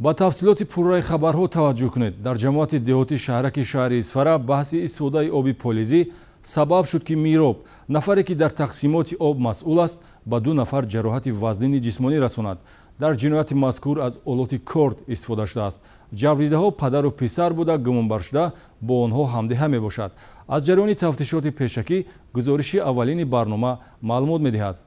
Ба тафсилоти пурраи хабарҳо таваҷҷӯҳ кунед. Дар ҷамоати деҳоти шаҳраки шаҳри Исфара баҳси истифодаи оби полезӣ сабаб шуд, ки мироб, нафаре ки дар тақсимоти об масъул аст, ба 2 нафар ҷароҳати вазнини ҷисмонӣ расонад. Дар ҷинояти мазкур аз олоти корд истифода шудааст. Ҷабрдидаҳо падару писар буда, гумонбаршуда бо онҳо ҳамдиҳа мебошад. Аз ҷараёни тафтишоти пешакӣ гузориши аввалини барнома маълумот медиҳад.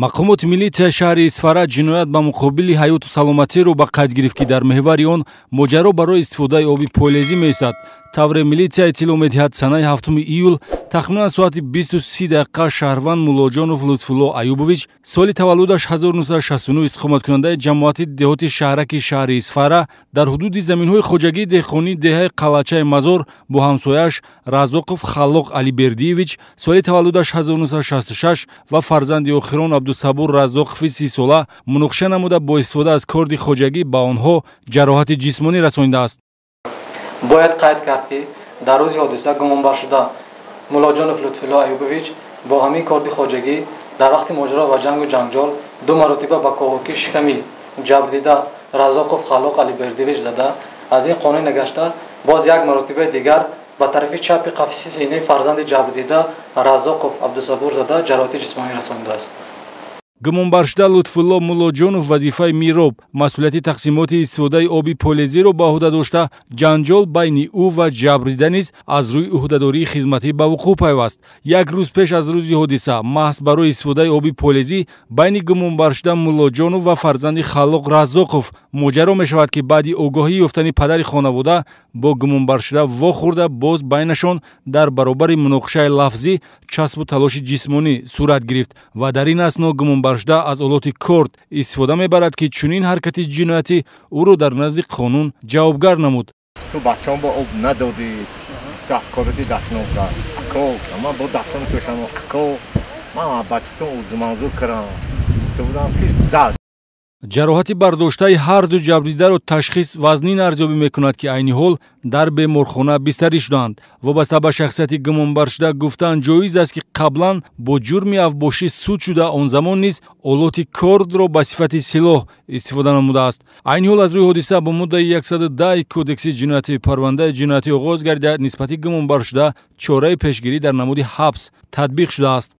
Мақомоти милитсияи шаҳри Исфара ҷиноят ба муқобили ҳаёту саломатиро ба қайд гирифт, ки дар меҳвари он моҷаро барои истифодаи оби полезӣ меистад. Тавре милитсия иттилоъ медиҳад, санаи 7 июл тахминан соати 20:30 шаҳрванд Муллоҷонов Лутфулло Аюбович, соли таваллудаш 1969, истиқоматкунандаи ҷамоати деҳоти шаҳраки шаҳри Исфара, дар ҳудуди заминҳои хоҷагии деҳқонии деҳаи Қалъачаи Мазор бо ҳамсояаш Разоқов Халлоқ Алибердиевич, соли таваллудаш 1966, ва фарзанди охирон Абдусабур Разоқови 30сола муноқиша намуда, бо истифода аз корди хоҷагӣ ба онҳо ҷароҳати ҷисмонӣ расонидааст. Бояд қайд кард, ки дар рӯзи ҳодиса гумонбаршуда Муллоҷонов Лутфулло Аюбович бо ҳамин корди хоҷагӣ дар вақти моҷаро ва ҷангу ҷанҷол 2 маротиба ба ковокии шиками ҷабрдида Разоқов Халлоқ Алибердиевич зада, аз ин қонун нагашта, боз 1 маротибаи дигар ба тарафи чапи қафаси синаи фарзанди ҷабрдида Разоқов Абдусабур зада, ҷароҳати ҷисмонӣ расонидааст. Гумонбаршуда Лутфулло Муллоҷонов вазифаи мироб, масъулияти тақсимоти истифодаи оби полезиро ба ӯҳда дошта, ҷанҷол байни ӯ ва ҷабрдида низ аз рӯи ӯҳдадории хизматӣ ба вуқӯъ пайваст. Як рӯз пеш аз рӯзи ҳодиса маҳз барои истифодаи оби полезӣ байни гумонбаршуда Муллоҷонов ва фарзанди Халлоқ Разоқов моҷаро мешавад, ки баъди огоҳӣ ёфтани падари хонавода бо гумонбаршуда вохӯрда, боз байнашон дар баробари муноқишаи лафзӣ часпу талоши ҷисмонӣ сурат гирифт ва дар ин асно гумонбаршуда аз олоти корд истифода мебарад, ки чунин ҳаракати ҷиноятӣ ӯро дар назди қонун ҷавобгар намуд. Ту бачаам бо об надодӣ, корди дастнок кард. Ако, ман бо дастам кӯшам, ако, ман бачатон узманзур кардам. Гуфта будам, ки зад. Ҷароҳати бардоштаи ҳар ду ҷабрдидаро ташхис вазнин арзёбӣ мекунад, ки айни ҳол дар беморхона бистарӣ шуданд. Вобаста ба шахсияти гумонбаршуда гуфтан ҷоиз аст, ки қаблан бо ҷурми авбошӣ суд шуда, он замон низ олоти кордро ба сифати силоҳ истифода намудааст. Айни ҳол аз рӯи ҳодиса бо моддаи 110 кодекси ҷиноятӣ парвандаи ҷиноятӣ оғоз гардида, нисбати гумонбаршуда чораи пешгирӣ дар намуди ҳабс татбиқ шудааст.